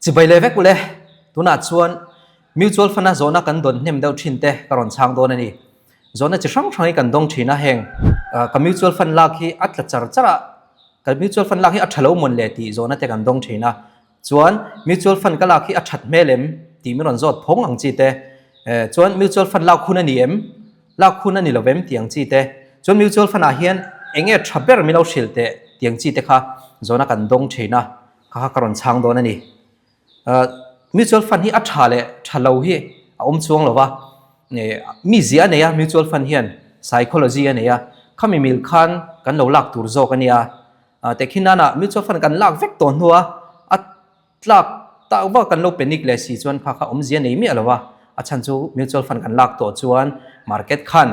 Chibai leh vek ule, tunah chuan Mutual Fund-a zawhna kan dawn hnem deuh thin te ka rawn chhang dawn a ni. Zawhna chi hrang hrang hi kan dawng thin a, heng ka Mutual Fund lak hi a tla char char a, ka Mutual Fund lak hi a tha lo mawn le tih zawhna te kan dawng thin a. Chuan Mutual Fund ka lak hi a that hmel em tih min rawn zawt phawng ang chi te, chuan Mutual Fund lak hun a ni em, lak hun a ni lo em tih ang chi te, chuan Mutual Fund ah hian eng nge tha ber min lo hrilh teh tih ang chi te kha zawhna kan dawng thin a. Kha kha ka rawn chhang dawn a ni. Mutual fund hi a tha leh tha lo hi a awm chuang lo va, mizia a nei a mutual fund hian psychology a nei a, khami mil khan kan lo lak tur zawk a nia. Tehkhin nana mutual fund kan lak vek tawh hnua a tlak tak vak kan lo panic leh si chuan kha kha awmzia nei miah lo va, a chhan chu mutual fund kan lak tawh chuan market khan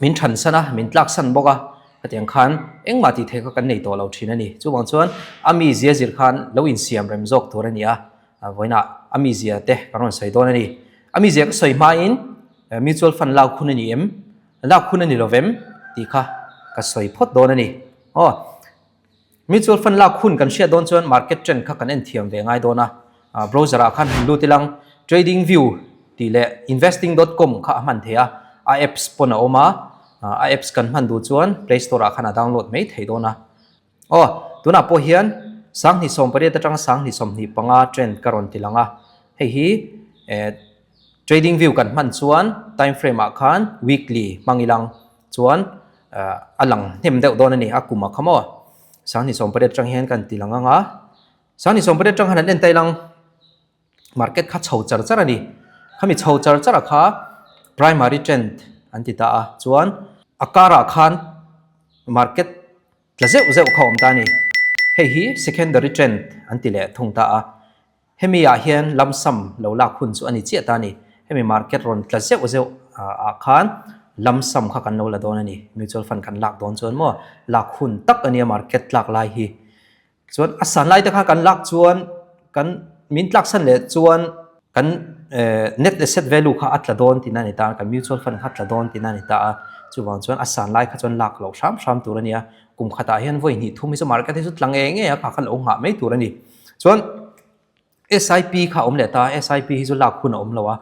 Min than san a, min tlak san bawk a, hetiang khan engmah tih theih kha kan nei tawh lo thin a ni. Chuvang chuan a mizia zir khan lo insiam rem zawk tur a ni a, vawiinah a mizia te kan rawn sawi dawn a ni. A mizia ka sawi hmain mutual fund lak hun a ni em? Lak hun a ni lovem? tih kha ka sawi phawt dawn a ni. Aw. Mutual fund lak hun kan hriat dawn chuan market trend kha kan en thiam ve ngai dawn a, browser ah khan han lut ilang trading view tih leh investing dot com kha a hman thei a, a apps pawn a awm a, a apps kan hman duh chuan play store ah khan a download mai thei dawn a. Aw, tunah pawh hian 2018 atanga 2025 trend ka rawn ti lang a, hei hi trading view kan hman chuan time frame ah khan weekly hmang ilang. Chuan a lang hnem deuh dawn a ni, a kum a kha maw? 2018 atang hian kan ti lang ang a, 2018 atang khan an en tail ang, market kha chho char char a ni. Khami chho char char a kha primary trend an ti ta a, chuan a karah khan market tla zeuh zeuh kha a awm ta a ni. Hei hi secondary trend an ti leh thung ta a. Hemi ah hian lump sum lo lak hun chu a ni chiah ta a ni. Hemi market rawn tla zeuh zeuh ah khan lump sum kha kan lo la dawn a ni. Mutual fund kan lak dawn chuan maw lak hun tak a nia market tlak lai hi. Chuan a san lai te kha kan lak chuan kan min tlak san leh chuan kan net asset value kha a tla dawn tihna a ni ta a, kan mutual fund kha a tla dawn tihna a ni ta a. Chuvang chuan a san lai kha chuan lak loh hram hram tur a nia. Kum khatah hian vawi hnih thum hi chu market hi chu tla ngei ngei a, kha kha lo nghah mai tur a ni. Chuan SIP kha a awm leh ta, SIP hi chu lak hun a awm lo a,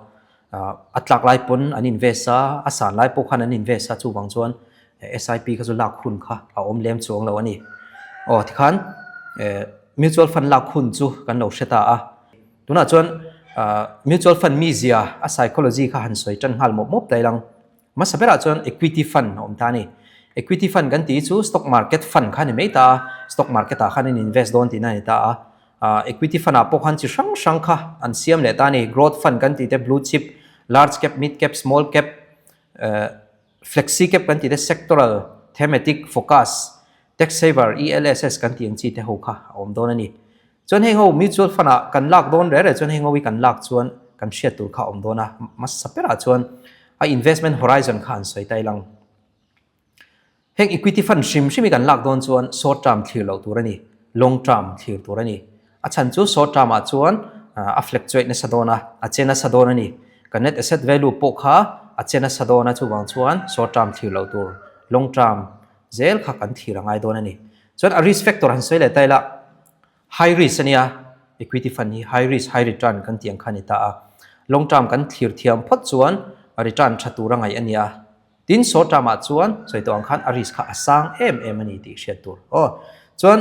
a tlak lai pawn an invest a, a san lai pawh khan an invest a, chuvang chuan SIP kha chu lak hun kha a awm lem chuang lo a ni. Aw tikhan mutual fund lak hun chu kan lo hre ta a, tunah chuan mutual fund mizia a psychology kha han sawi tan nghal mawp mawp ta ilang. Hmasa berah chuan equity fund a awm ta a ni. Equity fund kan tih hi chu stock market fund kha a ni mai ta a, stock market ah khan an invest dawn tihna a ni ta a. Equity fund ah pawh khan chi hrang hrang kha an siam leh ta a ni. Growth fund kan tih te, blue chip, large cap, mid cap, small cap, flexi cap kan tih te, sectoral, thematic, focus, tax saver, ELSS kan tih ang chi te ho kha a awm dawn a ni. Chuan heng ho mutual fund ah kan lak dawn reh reh chuan heng ho hi kan lak chuan kan hriat tur kha a awm dawn a, hmasa berah chuan a investment horizon kha an sawi ta ilang. Heng equity fund hrim hrim hi kan lak dawn chuan short term thlir loh tur a ni, long term thlir tur a ni. A chhan chu short term ah chuan a fluctuate nasa dawn a, a che nasa dawn a ni. Kan net asset value pawh kha a che nasa dawn a, chuvang chuan short term thlir loh tur, long term zel kha kan thlir a ngai dawn a ni. Chuan a risk factor han sawi leh ta ila, high risk a nia, equity fund hi high risk high return kan tih ang kha a ni ta a. Long term kan thlir thiam phawt chuan return tha tur a ngaih a nia. Tin short term ah chuan sawi tawh ang khan a risk kha a sang em em a ni tih hriat tur. Aw chuan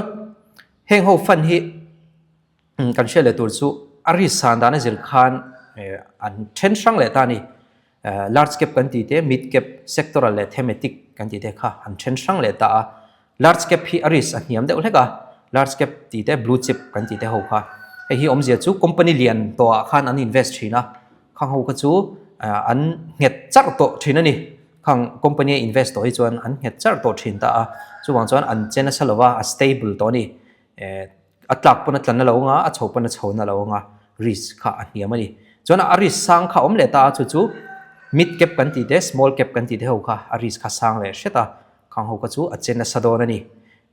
heng ho fund hi kan hriat leh tur chu a risk san dan a zir khan an then hrang leh ta a ni. Large cap kan tih te, mid cap, sectoral leh thematic kan tih te kha an then hrang leh ta a. Large cap hi a risk a hniam deuh hlek a, large cap tih te, blue chip kan tih te ho kha. Hei hi awmzia chu company lian tawhah khan an invest thin a, khang ho kha chu an nghet charh tawh thin a ni. Khang company a invest tawh hi chuan an nghet charh tawh thin ta a, chuvang chuan an che nasa lo va, a stable tawh a ni. A tlak pawn a tlan na lo anga, a chho pawn a chho na lo anga, risk kha a hniam a ni. Chuan a risk sang kha a awm leh ta a, chu chu mid cap kan tih te, small cap kan tih te ho kha a risk kha sang leh hret a, khang ho kha chu a che nasa dawn a ni.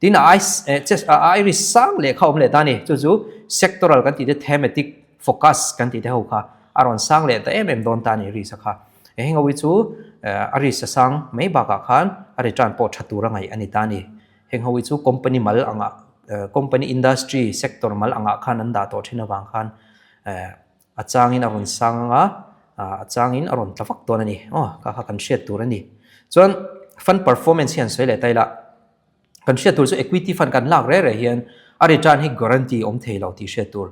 Tin a ai risk sang leh kha a awm leh ta a ni, chu chu sectoral kan tih te, thematic focus kan tih te ho kha a rawn sang leh ta em em dawn ta a ni risk a kha. Heng ho hi chu a risk a sang mai bakah khan a return pawh tha tur a ngaih a ni ta a ni. Heng ho hi chu company mal anga company industry sector mal angah khan an dah tawh thin avang khan a changin a rawn sang ang a, a changin a rawn tla vak dawn a ni. Aw kha kha kan hriat tur a ni. Chuan fund performance hi an sawi leh ta ila. Kan hriat tur chu equity fund kan lak reh reh hian a return hi guarantee awm thei lo tih hriat tur.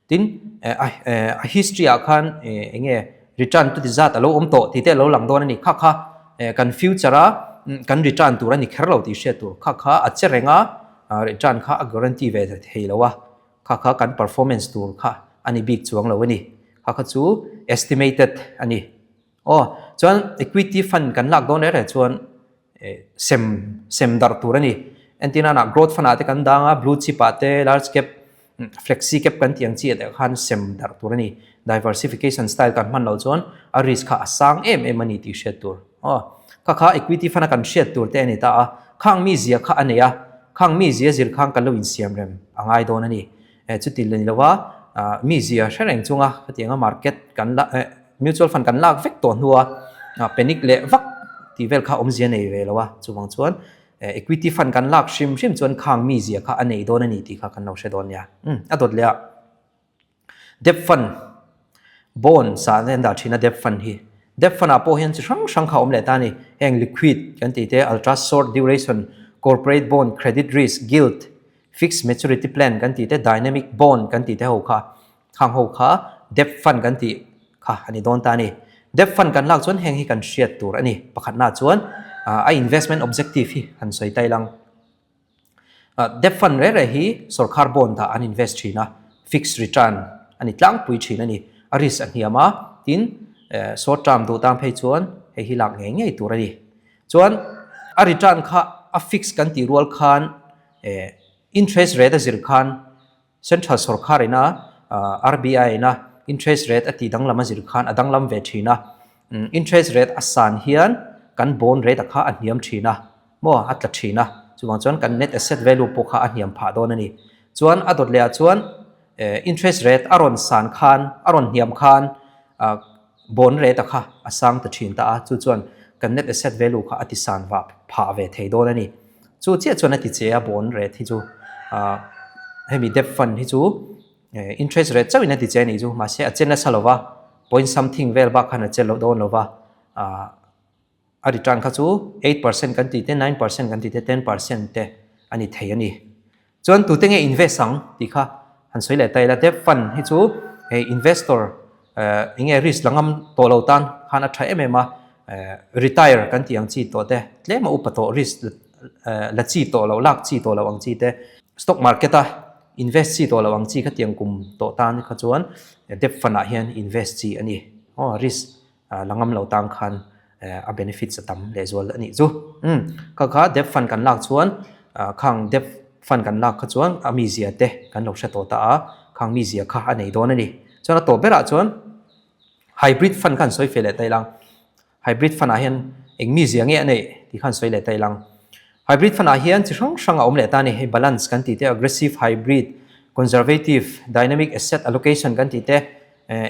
Tin, a history ah khan eng nge return chuti zat a lo awm tawh tih te a lo lang dawn a ni. Kha kha kan future a kan return tur a ni kher lo tih hriat tur. Kha kha a che reng a, return kha a guarantee ve thei lo a. Kha kha kan performance tur kha a ni bik chuang lo a ni. Kha kha chu estimated a ni. Aw, chuan equity fund kan lak dawn reh reh chuan sem sem darh tur a ni. Entirna ah growth fund ah te kan dang a, blue chip ah te, large cap, flexi cap kan tih ang chi ah te khan sem darh tur a ni. Diversification style kan hman loh chuan a risk kha a sang em em a ni tih hriat tur. Aw, kha kha equity fund a kan hriat tur te a ni ta a, khang mizia kha a nei a, khang mizia zir khan kan lo insiam rem a ngai dawn a ni. Chuti la ni lova mizia hre reng chunga khatianga market kan la mutual fund kan lak vek tawh hnua panic leh vak tih vel kha awmzia nei ve lo a, chuvang chuan equity fund kan lak hrim hrim chuan khang mizia kha a nei dawn a ni tih kha kan lo hre dawn nia. A dawt leh a. Debt fund, bond sah an dah thin a debt fund hi. Debt fund ah pawh hian chi hrang hrang kha a awm leh ta a ni. Heng liquid kan tih te, ultra short duration, corporate bond, credit risk, gilt, fixed maturity plan kan tih te, dynamic bond kan tih te ho kha, khang ho kha debt fund kan tih kha a ni dawn ta a ni. Debt fund kan lak chuan heng hi kan hriat tur a ni. Pakhatna chuan a investment objective hi han sawi ta ilang. Debt fund reh reh hi sorkar bond ah an invest thin a, fixed return a ni tlangpui thin a ni. A risk a hniam a, tin short term duh tan phei chuan hei hi lak ngei ngei tur a ni. Chuan a return kha a fix kan tih rual khan interest rate a zir khan Central sorkar ina RBI ina interest rate a tih danglam a zir khan a danglam ve thin a, interest rate a san hian kan bond rate a kha a hniam thin a maw a tla thin a, chuvang chuan kan net asset value pawh kha a hniam phah dawn a ni. Chuan a dawt leh ah chuan interest rate a rawn san khan a rawn hniam khan bond rate a kha a sang ta thin ta a, chu chuan kan net asset value kha a ti san vah phah ve thei dawn a ni. Chu chiah chuan a ti che a bond rate hi chu hemi debt fund hi chu interest rate chauhin a ti che a nih chu mahse a che nasa lo va point something vel bak khan a che lo dawn lo va a return kha chu 8% kan tih te 9% kan tih te 10% te a ni thei a ni. Chuan tute nge invest ang tih kha han sawi leh ta ila debt fund hi chu hei investor eng nge risk la ngam tawh lo tan khan a tha em em a, retire kan tih ang chi tawh te tlem a upa tawh risk la chi tawh lo lak chi tawh lo ang chi te stock market a invest chi tawh lo ang chi khatiang kum tawh tan kha chuan debt fund ah hian invest chi a ni aw risk la ngam lo tang khan a benefits a tam lehzual a nih chu. Umm kha kha debt fund kan lak chuan khang debt fund kan lak kha chuan a mizia te kan lo hre tawh ta a, khang mizia kha a nei dawn a ni. Chuan a tawp berah chuan hybrid fund kha an sawi feh leh ta ilang. Hybrid fund ah hian eng mizia nge a neih tih kha an sawi leh ta ilang. Hybrid fund ah hian chi hrang hrang a awm leh ta a ni. Hei balance kan tih te, aggressive hybrid, conservative, dynamic asset allocation kan tih te,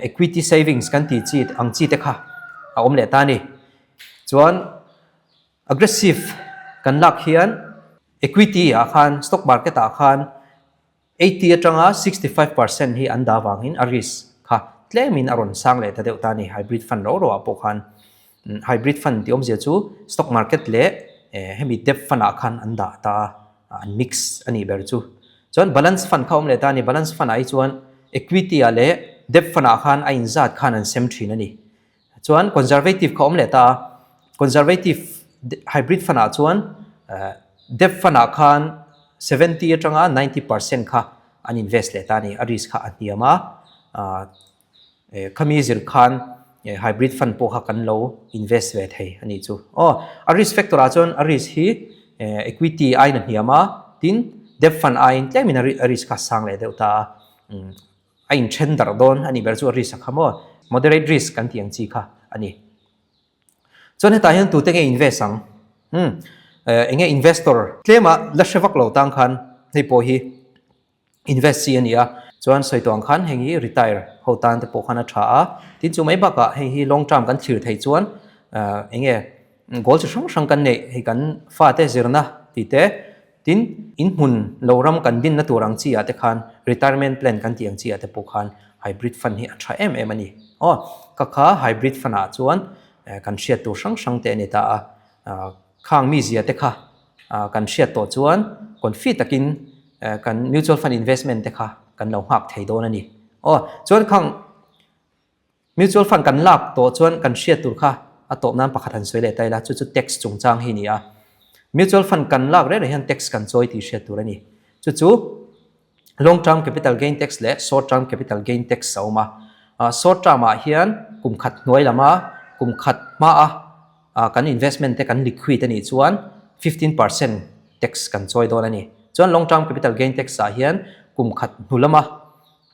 equity savings kan tih chi ang chi te kha a awm leh ta a ni. Chuan aggressive kan lak hian equity ah khan stock market ah khan 80 atanga 65% hi an dah vangin a risk kha tlemin a rawn sang leh ta deuh ta a ni. Hybrid fund ro ro ah pawh khan hybrid fund tih awmzia chu stock market leh hemi debt fund ah khan an dah ta a, an mix a nih ber chu. Chuan balance fund kha awm leh ta a ni, balance fund ah hi chuan equity ah leh debt fund ah khan a inzat khan an sem thin a ni. Chuan conservative kha awm leh ta a, conservative hybrid fund ah chuan debt fund ah khan 70 atanga 90% kha an invest leh ta a ni, a risk kha a hniam a. Khami zir khan hybrid fund pawh kha kan lo invest ve thei a nih chu. Aw, a risk factor ah chuan a risk hi equity aiin a hniam a, tin debt fund aiin tlemin a risk kha a sang leh deuh ta a, a inthen darh dawn a nih ber chu a risk a kha maw, moderate risk kan tih ang chi kha a ni. Chuan hetah hian tute nge invest ang? Umm, eng nge investor tlema la hre vak lo tang khan hei pawh hi Invest chi a ni a, chuan sawi tawh ang khan heng hi retire ho tan te pawh khan a tha a, tin chu mai bakah heng hi long term kan thlir theih chuan eng nge goal chi hrang hrang kan neih hei kan fate zirna tih te. Tin, in hmun lo ram kan dinna tur ang chi ah te khan retirement plan kan tih ang chi ah te pawh khan hybrid fund hi a tha em em a ni. Aw, ka kha hybrid fund ah chuan kan hriat tur hrang hrang te a ni ta a, khang mizia te kha kan hriat tawh chuan confi takin kan mutual fund investment te kha kan lo nghak thei dawn a ni. Aw, chuan khang Mutual fund kan lak tawh chuan kan hriat tur kha a tawp nan pakhat han sawi leh ta ila, chu chu tax chungchang hi a ni a. Mutual fund kan lak reng reng hian tax kan chawi tih hriat tur a ni. Chu chu long term capital gain tax leh short term capital gain tax a awm a. Short term ah hian kum khat hnuai lama kum khat hmaa kan investment te kan liquid a nih chuan 15% tax kan chawi dawn a ni. Chuan long term capital gain tax ah hian kum khat hnu lama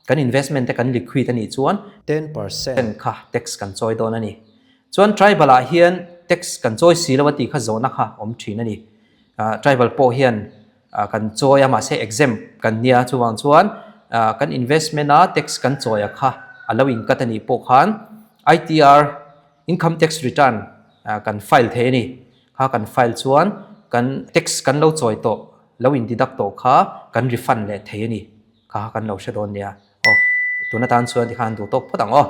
Kan investment te kan liquid a nih chuan 10% kha tax kan chawi dawn a ni. Chuan tribal ah hian tax kan chawi si lo a tih kha zawhna kha awm thin a ni. Tribal pawh hian kan chawi a mahse exempt kan nia chuvang chuan kan investment a tax kan chawi a kha a lo in cut a nih pawh khan ITR, Income Tax Return, kan file thei a ni. Kha kan file chuan kan tax kan lo chawi tawh lo in deduct tawh kha kan refund leh thei a ni. Kha kan lo hre dawn nia. Aw, tun atan chuan tikhan duh tawk phawt ang aw.